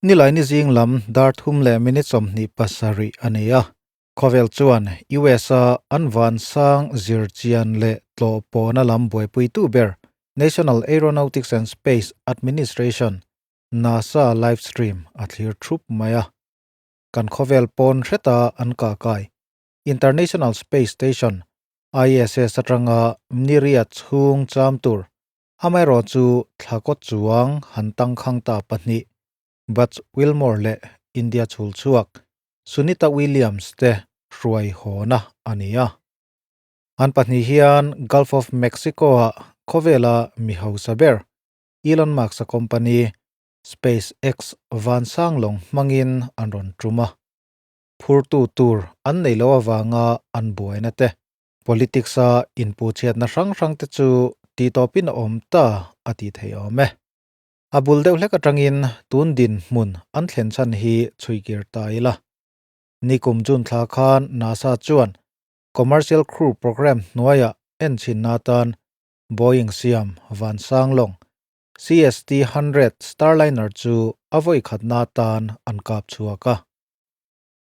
Nilaini zing lam dar thum leh minute 27 a ni a. Khawvel chuan US-a an vansang zirchian leh tlawh pawhna lam buaipuitu ber National Aeronautics and Space Administration, NASA, live stream a thlir thup mai a. Kan khawvel pawn hreta an kahkai International Space Station, ISS, atanga Mniria chhung cham tur Amaherawh chu thla kawt chuang han tangkhang ta pahnih, Butch Wilmore leh India chhul chhuak Sunita Williams te hruai hawna a ni a. An pahnih hian Gulf of Mexico-ah khawvela mi hausa ber Elon Musk-a company SpaceX vansang lawng hmangin an rawn tum a. Phurtu tur an nei lo avanga an buaina te Politics-a inpuhchhiatna hrang hrang te chu tihtawpin a awm ta a tih theih awm e. A bul deuh hlek atangin tun dinhmun an thlen chhan hi chhuikir ta ila. Nikum June thla khan NASA chuan Commercial Crew Program hnuaiah enchhinna atan Boeing siam vansang lawng CST-100 Starliner chu a vawi khatna atan an kap chhuak a.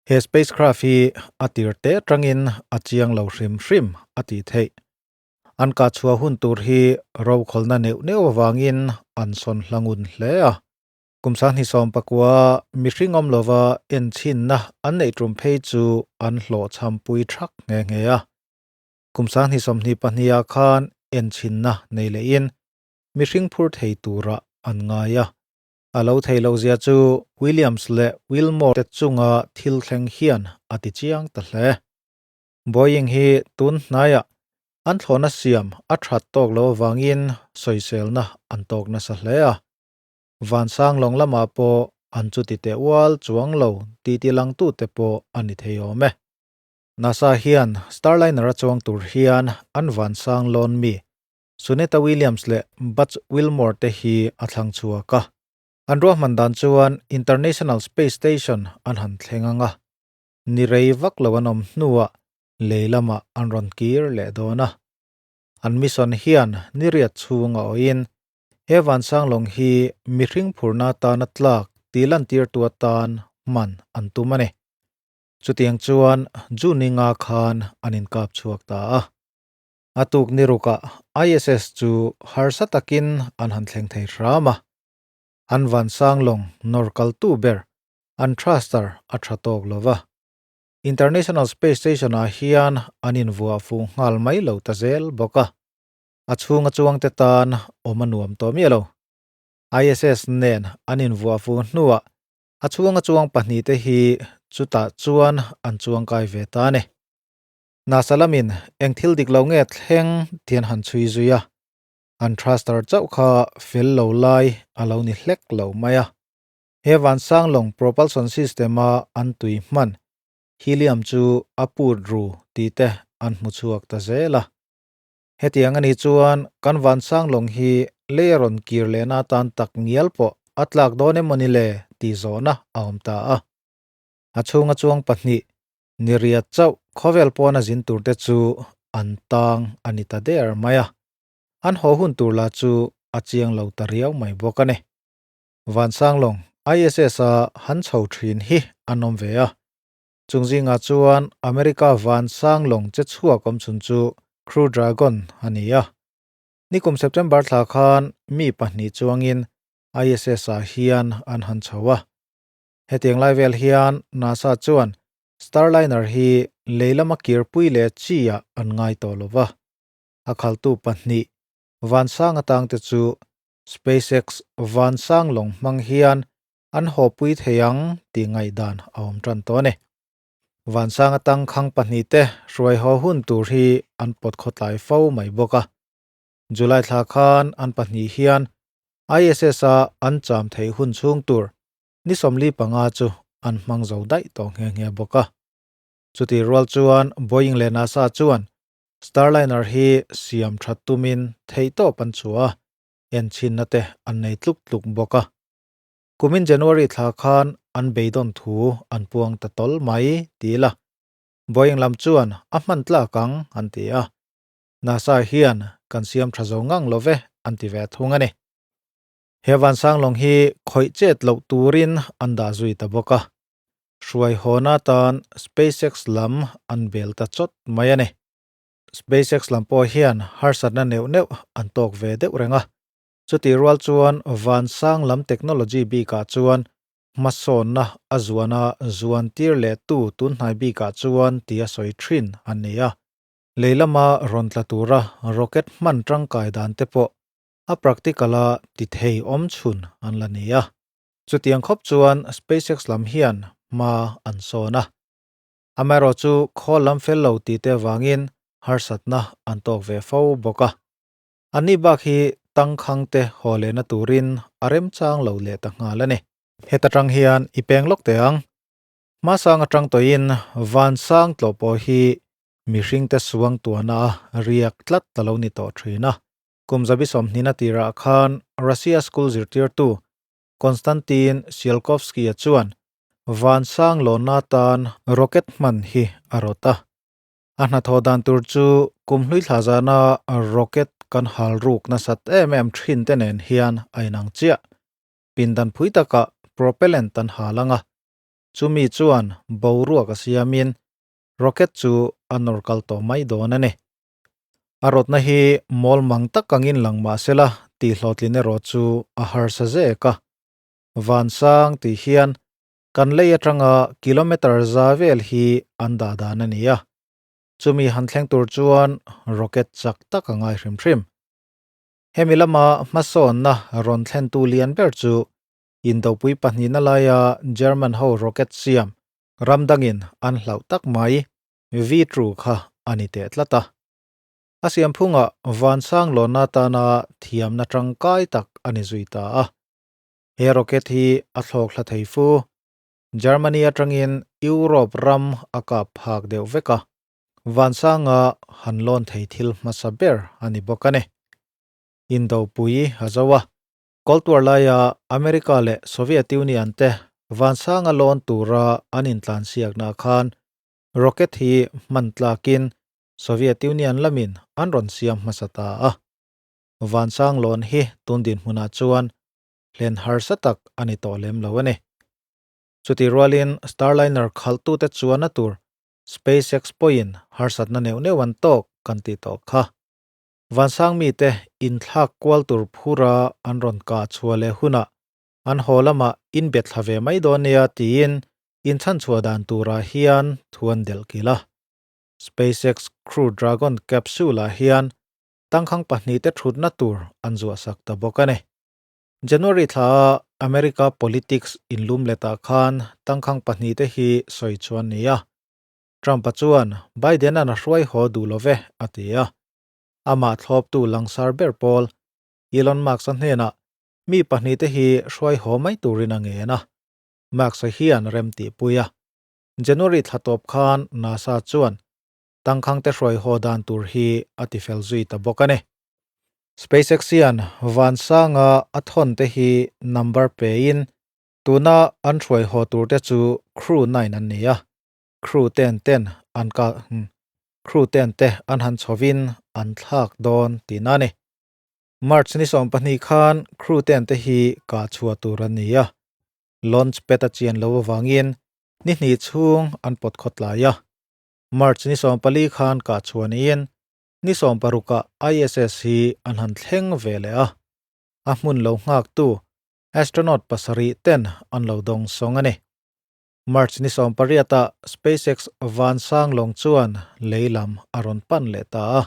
He spacecraft hi a tir te atangin a chiang lo hrim hrim a tih theih. An kah chhuah hun tur hi rokhawlna neuh neuh avangin an sawn hla ngun hle a. Kum 2019 mihring awm lova enchhinna an neih tum phei chu an hlawhchhampui thak nghe nghe a. Kum 2022 ah khan enchhinna nei lehin mihring phur thei turah an ngai a. A lo thei loh zia chu Williams leh Wilmore te chunga thil thleng hian a ti chiang ta hle. Boeing hi tun hnaiah an thlawhna siam a that tawk loh avangin sawiselna an tawk nasa hle a. Vansang lawng lamah pawh an chuti teh ual chuang lo tih ti langtute pawh a ni thei awm e. NASA hian Starliner a chuang tur hian an vansang lawn mi Sunita Williams leh Butch Wilmore te hi a thlang chhuak a. An ruahman dan chuan International Space Station an han thleng ang a, ni rei vak lo an awm hnuah lei lamah an rawn kir leh dawn a. An mission hian ni riat chhung a awhin he vansang lawng hi mihring phurna atana tlak tih lantirtu atan hman an tum a ni. Chutiang chuan June inga khan an inkap chhuak ta a. A tuk ni rukah ISS chu harsa takin an han thleng thei hram a. An vansang lawng nawr kaltu ber an thruster a tha tawk lo va. International Space Station-ah hian an invuah fuh nghal mai lo ta zel bawk a. A chhunga chuangte tan awm a nuam tawh miah lo. ISS nen an invuah fuh hnuah a chhunga chuang pahnihte hi chutah chuan an chuangkai ve ta a ni. NASA lamin eng thil dik lo nge thleng tih an han chhui zui a, an thruster chauh kha fel lo lai a lo ni hlek lo mai a. He vansang lawng propulsion system-a an tui hman helium chu a put ru tih te an hmu chhuak ta zel a. Hetiang a nih chuan kan vansang lawng hi lei a rawn kir lehna atan tak ngial pawh a tlak dawn em mawni le tih zawhna a awm ta a. A chhunga chuang pahnih Ni riat chauh khawvel pawn a zin tur te chu an tang a ni ta der mai a, an haw hun tur lah chu a chiang lo ta riau mai bawk a ni. Vansanglawng ISS a han chho thin hi an awm ve a, chung zingah chuan America Vansanglawng che chhuak awm chhun chu Crew Dragon a ni a. Nikum September thla khan mi pahnih chuangin ISS ah hian an han chho a. Hetiang lai vel hian NASA chuan Starliner hi lei lama kirpui leh chi ah an ngai tawh lo va. A khaltu pahnih vansang atangte chu SpaceX vansang lawng hmang hian an hawpui thei ang tih ngaihdan a awm tan tawh a ni. Vansang atang khang pahnihte hruai haw hun tur hi an pawt khawtlai fo mai bawk a. July thla khan an pahnih hian ISS-a an cham theih hun chhung tur ni 45 chu an hmang zo daih tawh nghe nghe bawk a. Chutih rual chuan Boeing leh NASA chuan Starliner hi siam that tumin theihtawp an chhuah a, enchhinna te an nei tluk tluk bawk a. Kumin January thla khan an beidawn thu an puang ta tawl mai ti ila, Boeing lam chuan a hman tlak ang an ti a. NASA hian kan siam tha zo ngang lo ve an ti ve thung a ni. He vansang lawng hi khawih chet loh turin an dah zui ta bawk a. Hruai hawn atan SpaceX lam an bel ta chawt mai a ni. SpaceX lam pawh hian harsatna neuh neuh an tawk ve deuh reng a. Chutih rual chuan vansang lam technology bikah chuan hmasawnna a zuana zuan tir leh tu tunhnai bikah chuan tia sawi thin an ni a. Lei lama rawn tla tura rocket hman tangkai dan te pawh a practical a ti thei awm chhun an la ni a. Chutiang khawp chuan SpaceX lam hian hma an sawn a. Amaherawhchu khawl lam fel lo tih te avangin harsatna an tawk ve fo bawk a. Anni bak hi tangkhang te haw lehna turin a remchang lo leh ta nghal a ni. Heta tang hian i peng lawk teh ang. Hmasang atang tawhin vansang tlawh pawh hi mihringte suang tuahna a riak tlat ta lo ni tawh thin a. Kum zabi sawmhnihna tirah khan Russia school zirtirtu Konstantin Tsiolkovsky-a chuan vansang lawnna atan rocket hman hi a rawt a. A hnathawh dan tur chu kum hlui thla zana rocket kan hal ruk nasat em em thin te nen hian a inang chiah. Pindan phui takah propellant an hal ang a, chumi chuan boruak a siamin rocket chu a nawr kal tawh mai dawn a ni. A rawtna hi mawl mang tak angin lang mah sela tih hlawhtlin erawh chu a harsa zek a. Vansang tih hian Kan lei atanga kilometre za vel hi an dah dan a ni a, chumi han thleng tur chuan rocket chak tak a ngai hrim hrim. Hemi lama hmasawnna rawn thlentu lian ber chu Indopui pahnihna laia German ho rocket siam ram dangin an hlauh tak mai V-two kha a ni teh tlat a. A siamphungah vansang lawnna atana thiamna tangkai tak a ni zui ta a. He rocket hi a thlawk hla thei fu. Germany atangin Europe ram a kap phak deuh vek a, vansanga han lawn thei thil hmasa ber a ni bawk a ni. Indopui a zo a, Cold War laia America leh Soviet Union te vansanga lawn tura an intlansiakna khan rocket hi hman tlakin Soviet Union lamin an rawn siam hmasa ta a. Vansang lawn hi tun dinhmunah chuan hlen harsa tak a ni tawh lem lo a ni. Chutih rualin Starliner khalhtute chuan a tur SpaceX pawhin harsatna neuh neuh an tawk kan tih tawh kha. Vansang mite inthlak kual tur phura an rawn kah chhuah leh hunah an haw lamah inbe thla ve mai dawn nia tiin inchhanchhuah dan turah hian thu an delh kilh a. SpaceX Crew Dragon capsule-ah hian tangkhang pahnihte thutna tur an zuahsak ta bawk a ni. January thla a America politics inlum letah khan tangkhang pahnihte hi sawi chuan ni a. Trump-a chuan Biden-a'n a hruai haw duh lo ve a ti a. Amah thlawptu langsar ber pawl Elon Musk-a hnenah mi pahnihte hi hruai haw mai turin a ngen a. Musk-a hian rem tihpui a. January thla tawp khan NASA chuan tangkhangte hruai haw dan tur hi a tifel zui ta bawk a ni. SpaceX hian vansanga a thawn te hi number pein tuna an hruai haw tur te chu Crew 9 an ni a, Crew 10 ten an kal Crew 10 te an han chhovin an thlak dawn tihna a ni. March ni 12 khan Crew 10 te hi kah chhuah tur an ni a, launch pad a chian lo avangin ni hnih chhung an pawt khawt lai a. March ni 14 khan kah chhuah niin ni 16 ah ISS hi an han thleng ve leh a, a hmun lo nghaktu astronaut pasarih ten an lo dawng sawng a ni. March ni 18 ah SpaceX vansang lawng chuan lei lam a rawn pan leh ta a,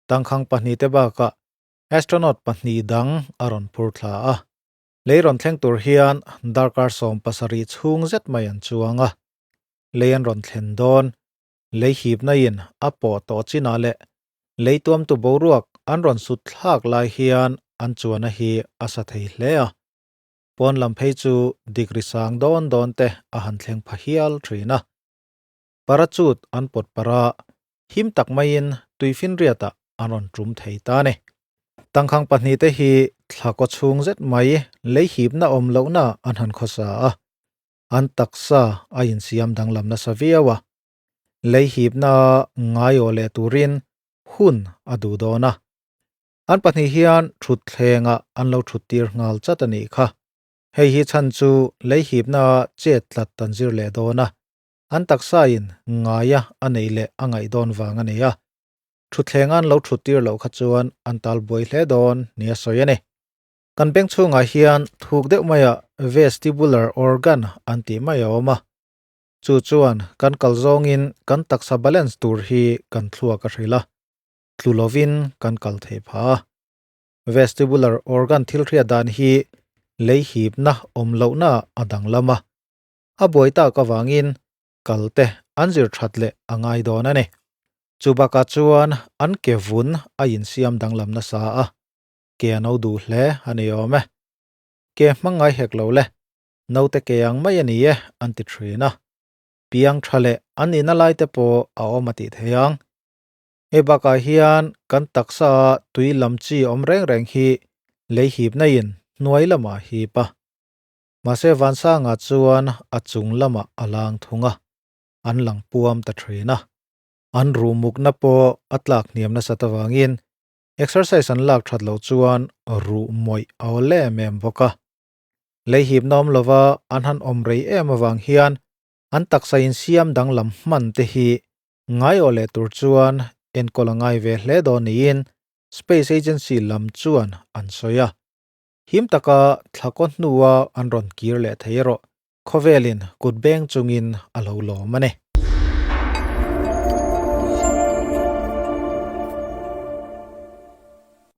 tangkhang pahnih te bakah astronaut pahnih dang a rawn phur thla a. Lei rawn thleng tur hian darkar 17 chhung zet mai an chuang a. Lei an rawn thlen dawn. Lei hipna in a pawh tawh chinah leh lei tuamtu boruak an rawn sut thlak lai hian an chuana hi a sa thei hle a. Pawn lam phei chu degree sang dawn dawn te a han thleng pha hial thin a. Parachute an pawt para him tak maiin tuifinriatah an rawn tum thei ta a ni. Tangkhang pahnih te hi thla kaw chhung zet mai lei hipna awm lohna an han khawsa a. An taksa a insiam danglam nasa viau a, lei hipna ngai aw leh turin hun a duh dawn a. An pahnih hian thutthlengah an lo thuttir nghal chat a nih kha. Hei hi chhan chu lei hipna chet tlat an zir leh dawn a, an taksain ngaia a neih leh a ngaih dawn vang a ni a. Thutthleng an lo thuttir loh kha chuan an tal buai hle dawn nia sawi a ni. Kan beng chhungah hian thuk deuh maiah vestibular organ an tih mai a awm a. Chu chuan kan kal zawngin kan taksa balance tur hi kan thluak a hrilh a, tlu lovin kan kal thei phah a. Vestibular organ thil hriat dan hi lei hipna awm lohna a danglam a, a buai tak avangin kal te an zir that leh a ngai dawn a ni. Chu bakah chuan an ke vun a insiam danglam nasa a, ke a no duh hle a ni awm e. Ke hmang ngai hek lo le, naute ke ang mai a ni e an ti thin a. Piang tha leh an nihna lai te pawh a awm a tih thei ang. Hei bakah hian kan taksa a tui lam chi awm reng reng hi lei hipna in hnuai lamah a hip a. Mahse Vansanga chuan a chung lamah a lang thung a, an lang puam ta thin a. An ruhmukna pawh a tlak hniam nasat avangin exercise an lak that loh chuan ruh mawih a awl em em bawk a. Lei hipna awm lova an han awm rei em avang hian an taksa insiam danglam hman te hi ngaiawh leh tur chuan enkawl a ngai ve hle dawn niin Space Agency lam chuan an sawi a. Him taka thla kaw hnua an rawn kir leh thei erawh khawvelin kut beng chungin a lo lawm a ni.